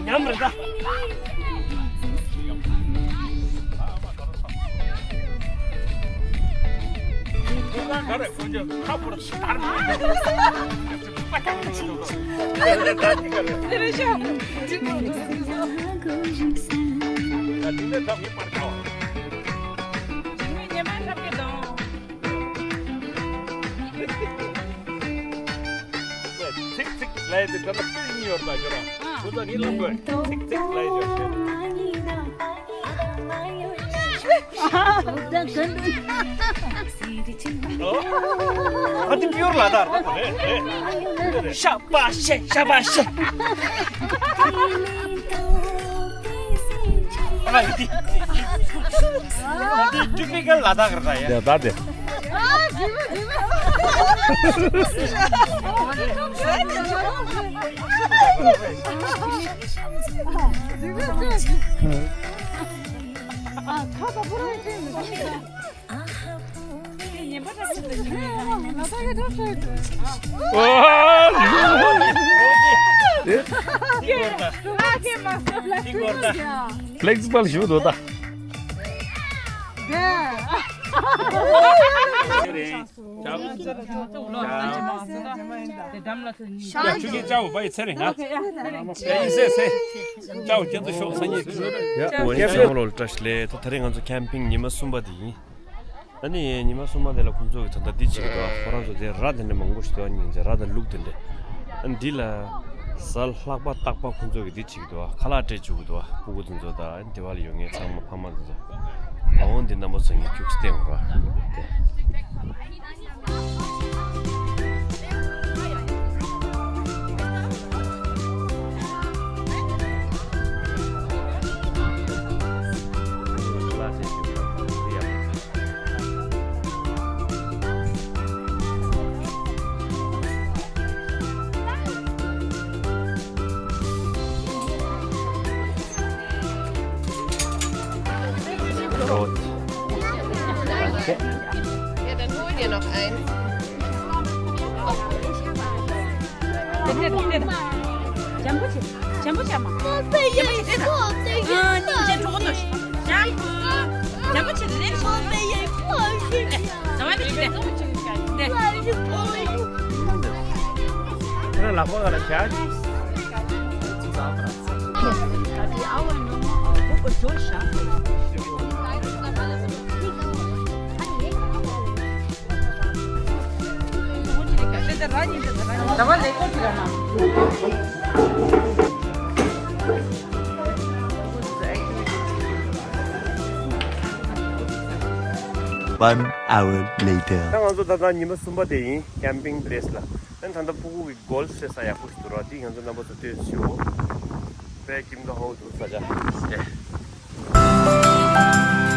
ཉམས་རེད་ད། ཚིག་ཚིག་ལས་དེ་ད་ལྟ་སྤུས་གཉིས་ཡོད་པ་ཁྱོད་རང་། ཁོ་ཚོ་གཉིས་ལ་དགོས་ཚིག་ཚིག་ལས་ཡོད། ཨ་དེ་པིའུར་ལ་དྭགས་རེད། ཤ་པ་ཤེ་ཤ་པ་ཤེ། ཨ་དེ་དེ་ཊི་པི་ཀལ་ལ་དྭགས་རེད་ད་ཡ། ཡ་ད་དེ། ཕི་ལེག་སི་བལ་ཞུ་འདུག་ད། ཆུ་ཁྱི་ཅའོ་བའི་ཚེ་རིང་ང་། ཡིན་སེ་སེ། ཅའོ་ཁྱེད་ཚོ་ཤོག་སང་ཉིན། ཡ་འོ་ཡིན་སེ་མོ་ལོ་བཀྲ་ཤིས་བདེ་ལེགས། ད་ད་རེས་ང་ཚོ་ཁེམ་པིང་ཉི་མ་གསུམ་པ་དེ་ཡིན། ཨ་ནི་ཉི་མ་གསུམ་པ་དེ་ལ་ཁོང་ཚོ་གི་ད་ལྟ་འདི་བྱེད་ཀྱི་འདུག་ཁོ་རང་ཚོ་དེ་ར་དེ་འདྲ་མང་པོ་ཞིག་འདུག་སྙིང་རྗེ་ར་དང་ལུག་དེ་འདྲ། ཨ་ནི་འདི་ལ་གཟའ་ལྷག་པ་རྟག་པ་ཁོང་ཚོ་གི་འདི་བྱེད་ཀྱི་འདུག་ཁ་ལག་སྤྲད་བཅུག་གི་འདུག་སྤུ་གུ་དེ་ཚོ་དང་ཨ་ནི་དེ་བ་ལ་ཡོད་མཁན་ཚང་མ་ཕ་མ་དེ་ཚོ། ཨ་འོ་འདི་རྣམ་པ་ཚོ་ངས་ཁྱུག་ཙམ་བསྟན་དགོས་ར། དེ། Rot. Danke. Ja, dann hol dir noch eins. འཇམ་པོ་བྱེད། འཇམ་པོ་བྱེད་མ། འཇམ་པོ་བྱེད་དེ་དང་། ཨ་ནི་འཇམ་པོ་བྱེད་དེ། ཟ་བ་དེ་བྱེད་དེ། དེ། ཁྱེད་རང་ལག་པ་ག་ལ་བྱ། One hour later. ད་ང་ཚོ་ད་ལྟ་ཉི་མ་གསུམ་པ་དེ་ཡིན། ཁེམ་པིང་པི་ལེ་སི་ལ། ཨ་ནི་ད་ལྟ་ཕྲུ་གུ་གི་གོལ་ཕ་རེས་ཡག་པོ་ཞིག་འདུག་ར། འདི་ང་ཚོ་རྣམ་པ་ཚོ་ལྟོས་ཤོག་དཔེ་ཀིམ་ཀ་ཧོ་འདུག་ས་ཆ་དེ།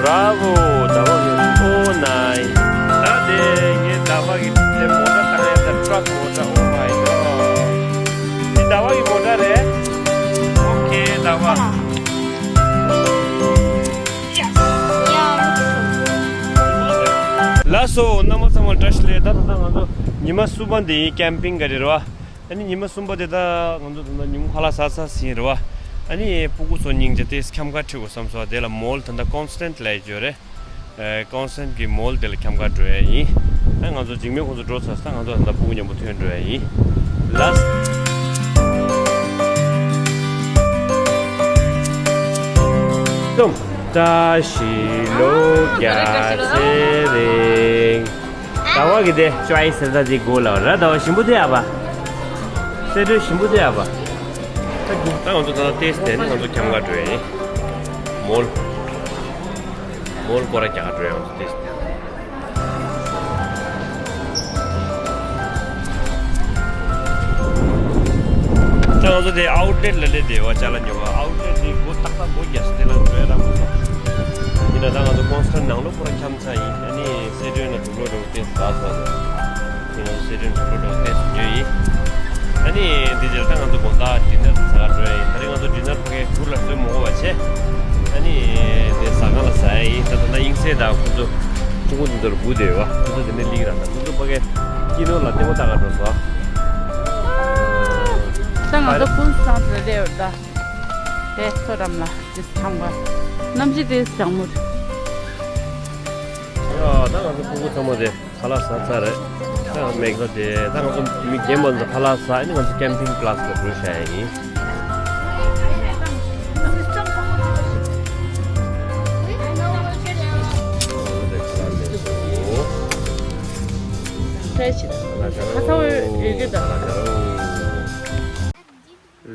Bravo! ཟླ་བ་གི། Oh, nice. ད་དེ་ངའི་ཟླ་བ་གི་དེ་མོ་ཊ་བཏང་ཡ་ད་ཊྲག་མོ་ཊ། Oh my god. འདི་ཟླ་བ་གི་མོ་ཊ་རེད། Okay, ཟླ་བ། ལགས་སོ། རྣམ་པ་ཚང་མ་བཀྲ་ཤིས་བདེ་ལེགས། ད་ད་ལྟ་ང་ཚོ་ཉི་མ་གསུམ་པ་འདི་ཡིན། ཁེམ་པིང་ག་རེ་རེད་བ། ཨ་ནི་ཉི་མ་གསུམ་པ་དེ་ད་ང་ཚོ་ད་ལྟ་ཉིན་གུང་ཁ་ལག་ཟ་ཚར་ཟིན་རེད་བ། ཨ་ནི་སྤུ་གུ་ཚོ་སྙིང་རྗེ་དེ་ཁྱམས་ཁ་ཁྲིད་དགོས་བསམ་སོང་། དེ་ལ་མོལ་ད་ལྟ་ཀོན་སི་ཊན་ཊི་ལབ་ཡ་ཅིག་ཡོད་རེད། ཨ་ཀོན་སི་ཊན་ཊི་གི་མོལ་དེ་ལ་ཁྱམས་ཁ་འགྲོ་ཡ་ཡིན། ཨ་ང་ཚོ་འཇིགས་མེད་ཁོང་ཚོ་འགྲོ་ཚར་སོང་། ད་ང་ཚོ་ད་ལྟ་སྤུ་གུ་མཉམ་པོ་ཐོན་འགྲོ་ཡ་ཡིན། ལགས་སོ། བཀྲ་ཤིས་ལོ་བརྒྱ་ཚེ་རིང་། ཟླ་བ་གི་དེ་ཅོའི་སི་ཟེར་ད་དེ་དགོས་ལ་ར། ཟླ་བ་ཞིམ་པོ་དེ་ཨ་ཕ། སེ་འབྲས་ཞིམ་པོ་དེ་ཨ་ཕ། ད་ང་ཚོ་ད་ལྟ་ཏེས་ནས་ང་ཚོ་ཁྱམས་ཁ་འགྲོ་ཡ་ཡིན། མོལ། མོལ་སྐོར་ར་རྒྱག་ག་འགྲོ་ཡ་ང་ཚོ་ཏེས་ནས། ད་ང་ཚོ་དེ་ཨའུ་ཊི་ལེ་ཊི་ལ་སླེབས་བསྡད་ཡོད་པ། ཅ་ལག་ཉོ་ག་ཨའུ་ཊི་ལེ་ཊི་དེ་སྒོ་ཏག་ཏག་སྒོ་རྒྱག་སོང་། དེ་ལ་འགྲོ་ཡ་རག་མ་སོང་། ཡིན་ན་ད་ང་ཚོ་ཀོན་སི་ཊན་ཊི་ནང་ལོགས་པོ་ར་འཁྱམས་ཚར་ཡིན། ཨ་ནི་སེ་འབྲས་ན་དུག་ལོག་འགྲོ་ཏེ་ཟ་ཟ་ཟ། དེ་ང་ཚོ་སེ་འབྲས་ན་དུག་ལོག་འགྲོ་ཏེ་ཉོས་ཡིན། ཨ་ནི་འདི་རྗེས་ད་ང་ཚོ་དགོང་དག་ཌི་ནར་ཟ་ག་འགྲོ་ཡ་ཡིན། ད་རེས་ང་ཚོ་ཌི་ནར་ཕ་གི་གུར་ལ་སྡོད་མི་དགོས་པ་བྱས། ཨ་ནི་དེ་ཟ་ཁང་ལ་ཟ་ཡ་ཡིན། ད་ད་ལྟ་དབྱིངས་སྲས་དང་ཁོ་ཚོ་ཕྲུ་གུ་འདི་ཚོར་སྒུག་བསྡད་ཡོད་པ། ཁོ་ཚོ་དེ་ནས་སླེབས་ཀྱི་རེད། ད་ཁོ་ཚོ་ཕ་གིར་སྐྱིད་ནོར་ལ་ལྟད་མོ་ལྟ་ག་འགྲོ་སོང་། ད་ང་ཚོ་ཀུན་བཟང་དེ་རེད་ཡོད་ད། དེ་མཐོ་འགྲམ་ལ་དེ་ཐང་ག་གནམ་གཤིས་དེ་གྲང་མོ་རེད། ཡ་ད་ང་ཚོ་ཕྲུ་གུ་ཚང་མ་དེ། ཁ་ལག་ཟ་ཚར་རེད། ད་མེག་ད་དེ་ད་ང་ཚོ་མི་རྒན་པ་ཚོ་ཁ་ལག་ཟ། ཨ་ནི་ང་ཚོ་ཀེམ་པིང་ཀླ་སི་ལ་འགྲོ་བཞག་ཡ་ཡིན།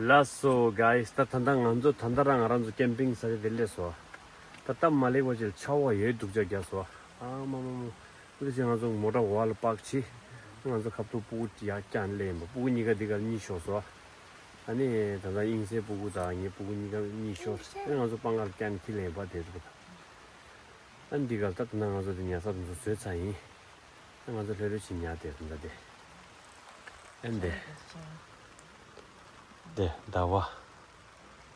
ལགས་སོ་གཱ་ཡིས། ད་ད་ལྟ་ང་ཚོ་ད་ལྟ་རང་ང་རང་ཚོ་ཀེམ་པིང་ས་ཆ་དེ་སླེབས་སོང་། ད་སྟབས་མ་ལེགས་པ་ཅིག་ལ་ཆར་པ་ཡོད་སྡུག་ཅག་རྒྱག་སོང་། ཨ་མ་མ་མ། འདི་བྱས་ང་ཚོ་མོ་ཊ་འོག་ལ་པག་བྱས། ང་ཚོ་ཁ་ཐུག་སྤུ་གུ་ཡར་བཀྱགས་སླེབས་ཡིན་པ། སྤུ་གུ་གཉིས་ཀ་འདི་གར་གཉིད་ཤོར་སོང་། ཨ་ནི་ད་ལྟ་དབྱིངས་སྲས་སྤུ་གུ་དང་ངའི་སྤུ་གུ་གཉིས་ཀ་གཉིད་ཤོར། ཨ་ནི་ང་ཚོ་པང་ཁ་ལ་བཀྱགས་ནས་འཁྱེར་སླེབས་ཡིན་པ། དེ་རེད་པ། ཨ་ནི་འདི་གར་ད་ད་ལྟ་ང་ཚོ་དེ་ཉལ་ས་དེ་ཚོ་བཟོས་ཚར་ཡིན། ཨ་ང་ཚོ་ལྷོད་ལྷོད་བྱས་ཉལ་བསྡད་ད་ལྟ་དེ། ཨ་ནི་དེ། དེ་ཟླ་བ།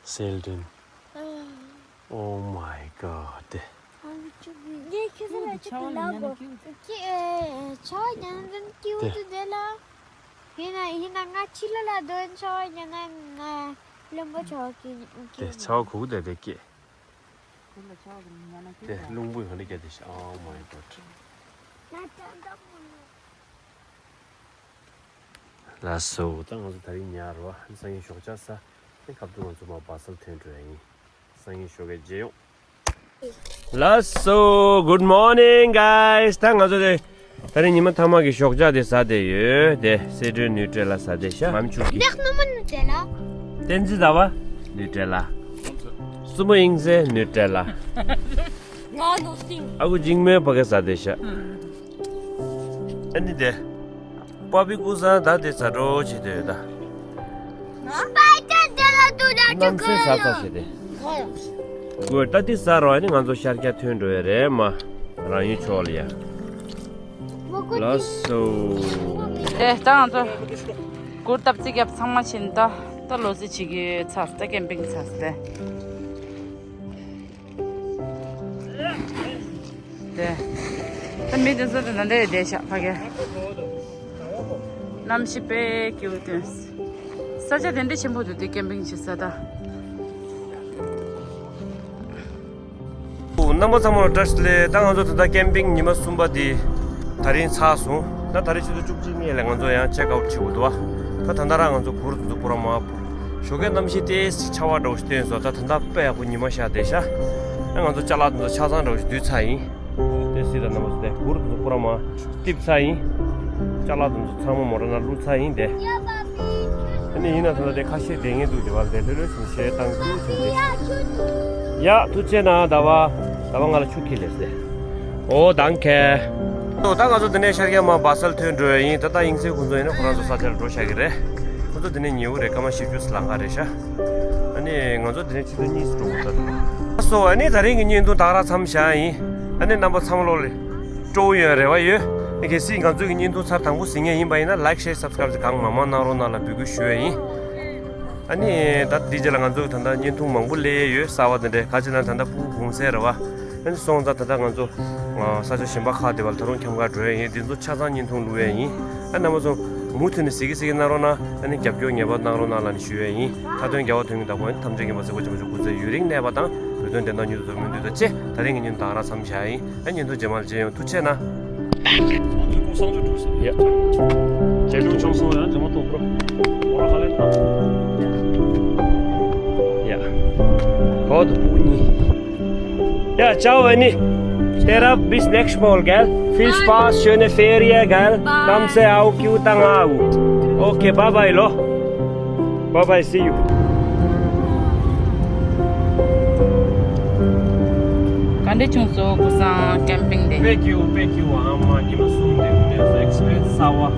སེལ་ཌིན། Oh my god. དེ། ངས་ཁྱེད་ཚོ་ལ་ཅིག་ལབ་དགོས། ཀྱི་ཨེ་ཆར་པ་ཉན་ཙམ་སྐྱིད་པོ་འདུག་དེ་ལ། ཡིན་ན་ཡིན་ན་ང་ཕྱི་ལོགས་ལ་སྡོད། ཆར་པ་ཉན་ན་ང་བློན་པོ་ཆགས་ཀྱི། དེ་ཆར་པ་གུག་དེ་དེ་སྐད། དེ་རླུང་བུ་ཡང་ལ་རྒྱག་དེ་ཤ། Oh my god. ལགས་སོ། ད་ང་ཚོ་དེ་རིང་ཉལ་རོགས། སང་ཉིན་ཞོགས་ཇ་ཟ། ཨེ་ཁ་ཐུག་ང་ཚོ་མར་བྷ་སལ་ཐོན་འགྲོ་ཡ་ཡིན། སང་ཉིན་ཞོགས་ཀས་མཇལ་ཡོང་། ལགས་སོ། Good morning guys. ད་ང་ཚོ་དེ་དེ་རིང་ཉི་མ་མཐའ་མ་གི་ཞོགས་ཇ་དེ་ཟ་བསྡད་ཡོད། དེ་སི་ཊྲིན་ནུ་ཊེ་ལ་ཟ་བསྡད་ཤག་མམ་ཆུ་གི། བཏན་འཛིན་ཟླ་བ་ནུ་ཊེ་ལ། སྲུ་མོ་དབྱིངས་སྲས་ནུ་ཊེ་ལ། ཨ་ཁུ་འཇིགས་མེད་ཕ་གིར་ཟ་བསྡད་ཤག་ཨ་ནི་དེ། པ་པི་ཀུ་སང་ད་དེ་ཟ་འགྲོ་བྱེད་དུས་ད། སྤའི་ཏ་དེ་ལ་ཏུ་ད་གནམ་སའི་ཟ་ས་བྱེད་དེ། གོས་ད་དེ་ཟ་རོགས། ཨ་ནི་ང་ཚོ་ཤར་རྒྱག་ཐོན་འགྲོ་ཡ་རེད་མ། རང་ཡུལ་ཕྱོགས་ལ་ཡ། ལགས་སོ། དེ་ད་ང་ཚོ་གུར་སྟབས་རྩིས་རྒྱབ་ཚང་མ་ཕྱིན། ད་ད་ལོ་རྩིས་བྱེད་ཀྱི་ཚར། ད་ཀེམ་པིང་ཚར་ཟེར། དེ། ད་མི་དེ་ཚོ་དེ་ན་འདྲ་བསྡད་ཤག་ཕ་གི། གནམ་གཤིས་དཔེ་སྐྱིད་པོ་དེ། ས་ཆ་དེ་འདྲ་ཆེན་པོ་འདུག་དེ་ཀེམ་པིང་བྱེད་ས་ད། རྣམ་པ་ཚང་མ་ལ་བཀྲ་ཤིས་བདེ་ལེགས། ད་ང་ཚོ་ད་ལྟ་ཀེམ་པིང་ཉི་མ་གསུམ་པ་དེ་ད་རིང་ཚར་སོང་། ད་ད་རིང་ཆུ་ཚོད་བཅུ་གཅིག་ཉིན་ལ་ང་ཚོ་ཡང་ཅེག་ཨའུཊ་བྱེད་དགོས་འདུག་བ། ད་ད་ལྟ་རང་ང་ཚོ་གུར་དེ་ཚོ་པུ་ར་མར། ཞོགས་ཀའི་གནམ་གཤིས་ཏོག་ཙམ་ཆར་པ་འདྲ་བོ་ཞིག་བཏོན་སོང་། ད་ད་ལྟ་དཔེ་ཡག་པོ་ཉི་མ་ཤར་བསྡད་ཤག་ཨ་ང་ཚོ་ཅ་ལག་དེ་ཚོ་ཆ་ཚང་འདྲ་བོ་ཞིག་བསྡུས་ཚར་ཡིན། དེ་སྲིད་ད་རྣམ་པ་ཚོ་དེ་གུར་དེ་ཚོ་པུ་ར་མར་རྟིབ་ཚར་ཡིན། ཅ་ལག་དེ་ཚོ་ཚང་མ་མོ་ཊ་ནང་བླུགས་ཚར་ཡིན་དེ། ཨ་ནི་ཡིན་ན་ད་ལྟ་དེ་ཁ་ཤས་བསྡད་མཁན་འདུག་དེ་བར་དེ་ལྷོད་ལྷོད་བྱས་ནས་གཞས་བཏང་རྒྱུ་བྱས་ནས། ཡ་ཐུགས་རྗེ་གནང་ཟླ་བ། ཟླ་བ་ང་ལ་ཆུ་འཁྱེར་ལེ་ཟེར། ཨོ་དང་ཁེ། ཨོ་ད་ང་ཚོ་དེ་ནས་ཤར་རྒྱག་མར་བྷ་སལ་ཐོན་འགྲོ་ཡ་ཡིན། ད་ལྟ་དབྱིངས་སྲས་ཁོང་ཚོ་ཡིན་ན་ཁོ་རང་ཚོ་ས་ཆར་འགྲོ་བཞག་གི་རེད། ཁོང་ཚོ་དེ་ནས་ཉེ་བོ་རེད། སྐར་མ་བཞི་བཅུ་ལམ་ཁ་རེད་ཤག་ཨ་ནི་ང་ཚོ་དེ་ནས་ཆུ་ཚོད་གཉིས་སུ་འགྲོ་དགོས་ད། སོ་ཨ་ནི་ད་རིང་གི་བརྙན་ཐུང་ད་ག་རང་མཚམས་བཞག་ཡིན། ཨ་ནི་རྣམ་པ་ཚང་མ་ལོག་ལེ། སྤྲོ་བོ་ཡོང་རེ་བ་ཡོད། གལ་སྲིད་ང་ཚོའི་གི་བརྙན་ཐུང་ཚར་དང་པོ་གཟིགས་མཁན་ཡིན་པ་ཡིན་ན་ལའིཀ་ཤེར་སབ་སི་ཀ་རའིབ་གང་མང་མང་གནང་རོགས་གནང་ལ་འབོད་སྐུལ་ཞུ་ཡ་ཡིན། ཨ་ནི་ད་འདི་རྗེས་ལ་ང་ཚོ་ད་ལྟ་བརྙན་ཐུང་མང་པོ་སླེབས་ཡ་ཡོད། གསར་བ་དེ་འདྲས་ག་ཅི་ན་ད་ལྟ་ཕྲུ་གུ་གུང་སེང་རེད་བ། ཨ་ནི་སོང་ཙང་ད་ལྟ་ང་ཚོ་ས་ཆ་གཞན་པ་ཁག་དེ་བ་ལ་ད་རུང་འཁྱམ་ག་འགྲོ་ཡ་ཡིན། འདི་ཚོ་ཆ་ཚང་བརྙན་ཐུང་བླུག་ཡ་ཡིན། ཨ་རྣམ་པ་ཚོ་མུ་མཐུད་ནས་གཟིགས་ཀྱི་གཟིགས་ཀྱི་གནང་རོགས་གནང་། ཨ་ནི་རྒྱབ་སྐྱོར་ངེས་པར་གནང་རོགས་གནང་ལབ་ནས་ཞུ་ཡ་ཡིན། མཐའ་དོན་རྒྱལ་བ་དོན་གྱི་བདག་པོ་ཨ་ནི་ཐམས་ཅད་མཁྱེན་པ་སེམས་དཔའ་ཆོས་སྐུ་ཚེ་ཡུན་རིང་གནས་པ་དང་། བོད་དོན་བདེན་མཐའ་མྱུར་དུ་རྫོགས་པའི་སྨོན་འདུན་དང་བཅས་ད་རིང་གི་བརྙན་ཐུང་ད་ག་རང་མཚམས་བཞག་ཡིན། ཨ་བརྙན་ཐུང་རྗེས་མ་ལ་མཇལ་ཡོང་། ཐུགས་རྗེ་གནང་། ཡ། ཡ། གོ་དུ་པུ་ནི། ཡ། Ciao, Annie. Tev bis nächstes Mal, gell? Viel Spaß, schöne Ferien, gell? Bye. Namse au, kiu tang au. Okay, bye bye, lo. Bye bye, see you. ག་འདྲ་བྱུང་སོང་ཀུན་བཟང་ཀེམ་པིང་དེ། དཔེ་སྐྱིད་པོ། དཔེ་སྐྱིད་པོ། ཨ་མ་ཉི་མ་གསུམ་དེ་དེ་ཚོ་ཨེག་སི་པི་རི་ཡེན་སི་གསར་པ།